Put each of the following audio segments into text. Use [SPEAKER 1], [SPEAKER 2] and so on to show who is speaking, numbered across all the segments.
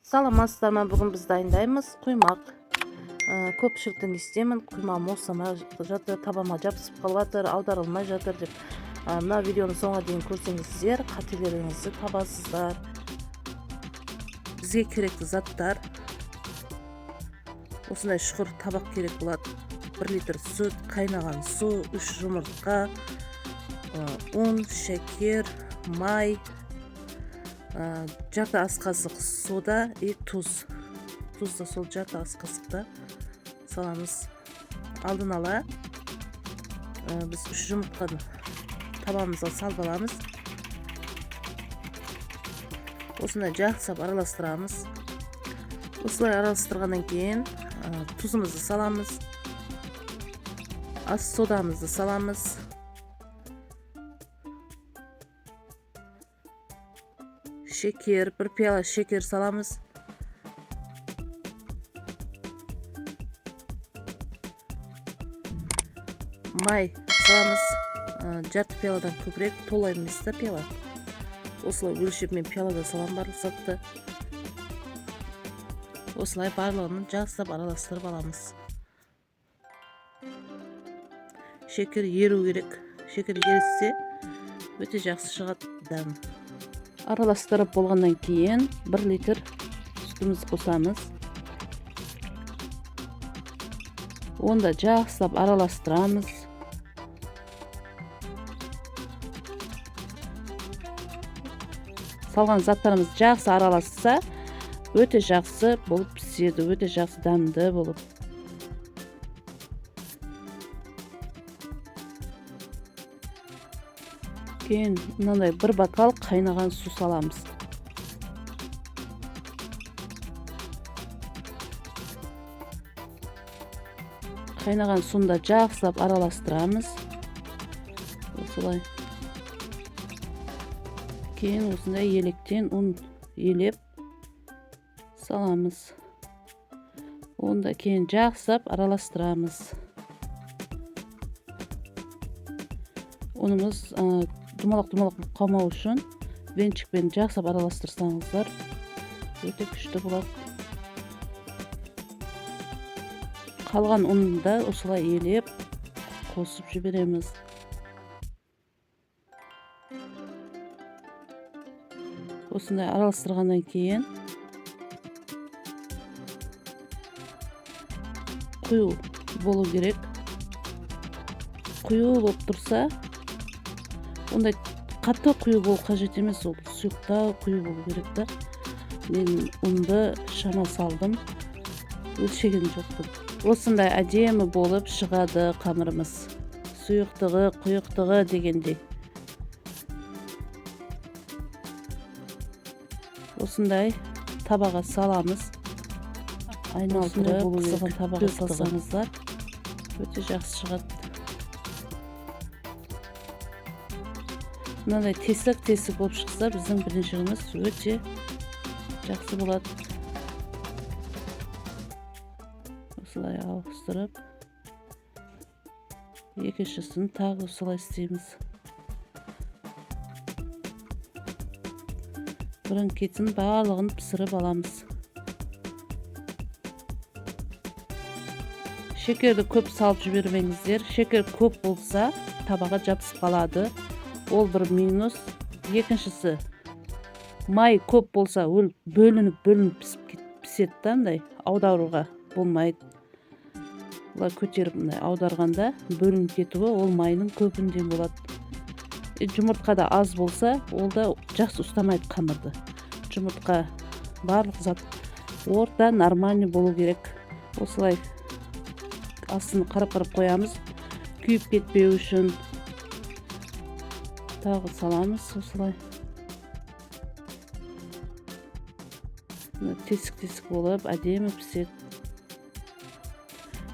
[SPEAKER 1] Саламатсыздар ма? Бүгін біз дайындаймыз құймақ. Көпшіліктен естимін, құймағым ұқсамай жатыр, табама жабысып қалып жатыр, аударылмай жатыр деп. Мына видеоны соңға дейін көрсеңіздер, қателеріңізді табасыздар. Бізге керекті заттар: осындай шұқыр табақ керек болады, 1 литр сүт, қайнаған су, 3 жұмыртқа, ұн, шекер, май, жарты ас қасық сода и тұз. Тұз да сол жарты ас қасықта саламыз. Алдын ала біз 3 жұмыртқаны табамызға салып аламыз. Осындай жақсылап араластырамыз. Осылай араластырғаннан кейін тұзымызды саламыз, ас содамызды саламыз. Шекер, бір пиала шекер саламыз. Май саламыз, жарты пиаладан көбірек, тола емес та пиала. Осылай өлшеп мен пиалада саламын барлық затты. Осылай барлығын жақсылап араластырып аламыз. Шекер еру керек. Шекер ерісе өте жақсы шығады дәм. Араластырып болғаннан кейін 1 литр сүтімізді қосамыз. Оны да жақсылап араластырамыз. Салған заттарымыз жақсы араласса, өте жақсы болып піседі, өте жақсы дәмді болып. Кейін мынандай бір бокал қайнаған су саламыз. Қайнаған суны да жақсылап араластырамыз. Осылай. Кейін осындай електен ұн елеп саламыз. Оны да кейін жақсылап араластырамыз. Ұнымыз домалақ-домалақ болып қалмау үшін венчикпен жақсылап араластырсаңыздар өте күшті болады. Қалған ұнды да осылай елеп қосып жібереміз. Осындай араластырғаннан кейін құю болу керек. Құю болып тұрса, ондай қатты құю болу қажет емес, ол сұйықтау құю болу керек та. Мен ұнды шама салдым, өлшеген жоқпын. Осындай әдемі болып шығады қамырымыз. Сұйықтығы, құйықтығы дегендей. Осындай табаға саламыз. Айналдырып қызған табаға салсаңыздар өте жақсы шығады. Мынандай тесік-тесік болып шықса, біздің блинчигіміз өте жақсы болады. Осылай ауыстырып, екіншісін тағы осылай істейміз. Бірін кетін барлығын пісіріп аламыз. Шекерді көп салып жібермеңіздер. Шекер көп болса, табаға жабысып қалады. Ол бір минус. Екіншісі, май көп болса, ол бөлініп-бөлініп піседі да, андай аударуға болмайды. Былай көтеріп мындай аударғанда бөлініп кетуі ол майының көбінден болады. Жұмыртқа да аз болса, ол да жақсы ұстамайды қамырды. Жұмыртқа барлық зат орта нормальный болу керек. Осылай астын қарап-қарап қоямыз, күйіп кетпеу үшін. Тағы саламыз осылай. Тесік-тесік болып әдемі піседі.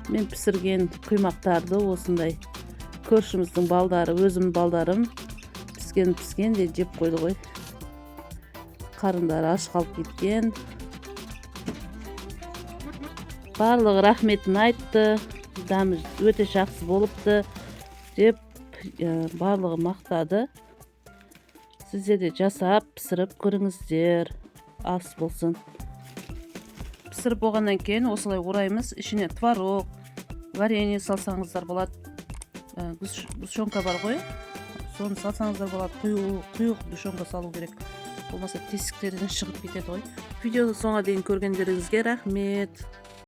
[SPEAKER 1] Мен пісірген құймақтарды осындай көршіміздің балдары, өзімнің балдарым піскен де жеп қойды ғой. Қарындары аш қалып кеткен. Барлығы рахметін айтты, дәмі өте жақсы болыпты деп, барлығы мақтады. Сіздер де жасап пісіріп көріңіздер. Ас болсын. Пісіріп болғаннан кейін осылай ораймыз. Ішіне творог, варенье салсаңыздар болады. Сгущенка бар ғой, соны салсаңыздар болады. Құю, құйық сгущенка салу керек, болмаса тесіктерден шығып кетеді ғой. Видеоны соңға дейін көргендеріңізге рахмет.